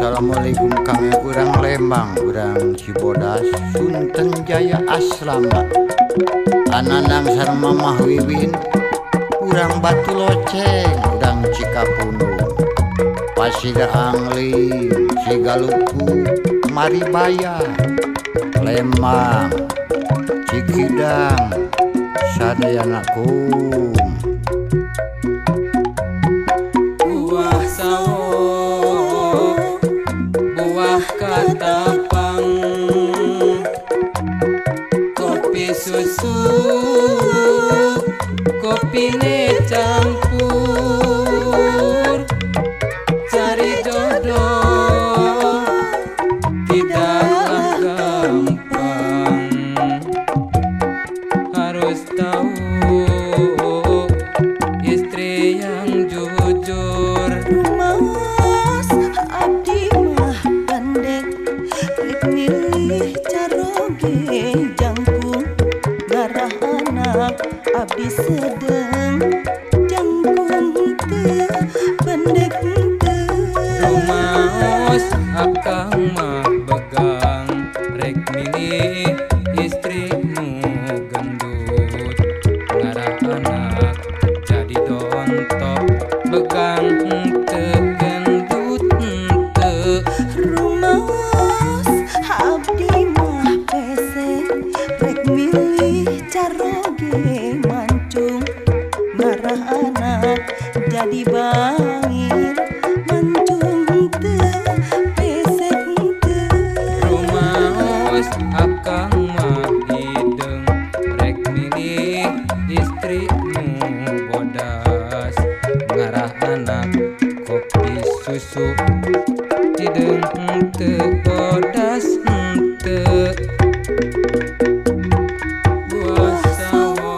Assalamualaikum kang urang Lembang, urang Cibodas, Sunten Jaya Asrama. Anandang sareng Mamah Wiwin, urang Batu Loceng, urang Cikapundung. Pasir Angling, Cigaluku, Maribaya, Lembang, Cikidang, sadayanakum. Buah sawo, buah katapang, kopi susu, kopi ne campur, cari jodoh tidaklah gampang, harus tahu istri yang jujur. Rumaos abdi mah pendek, rek milih caroge jangkung, ngarah anak abdi sedeng, jangkung teu pendek teu. Rumaos akang mah begang, rek milih istri nu gendut, ngarah anak jadi dontok, begang henteu gendut henteu. Rumaos abdi mah pesek, rek milih caroge mancung, ngarah anak jadi bangir, mancung teu pesek teu. Rumaos akang mah hideung, rek milih istri nu bodas, ngarah anak kopi susu, hideung henteu bodas henteu. Buah sawo,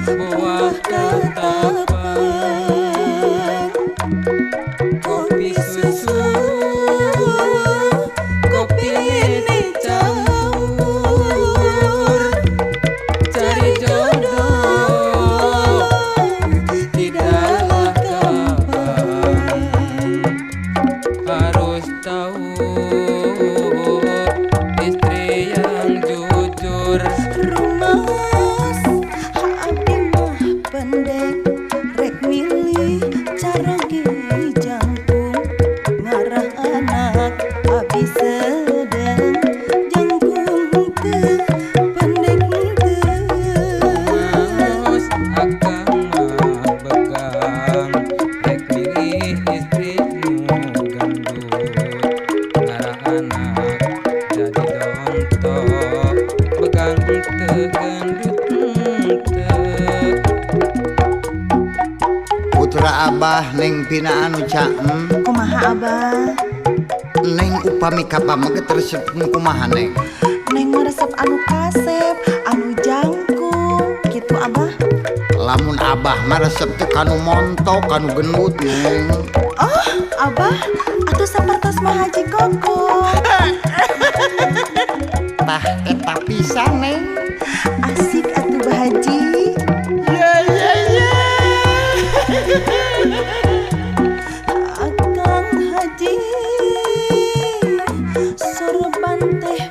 buah katapang, kopi susu, kopi ini campur, cari jodoh tidaklah gampang, harus tahu istri yang jujur. Rumaos abdi mah pendek, rek milih caroge jangkung, ngarah anak abdi sedeng, jangkung teu pendek teu. Rumaos akang mah begang, rek milih istri nu gendut, ngarah anak jadi dontok, begang henteu gendut henteu. Putra Abah neng pina anu caem, Kumaha abah? Neng upami ka pameget resep kumaha neng? Neng mah resep anu kasep, anu jangkung, gitu abah. Lamun Abah mah resep teh kanu montok, kanu gendut neng. Oh, abah, atuh sapertos mah Haji Koko. Tah eta pisan neng. Asik atuh Bah Haji. Ye ye ye. Akang Haji, sorban teh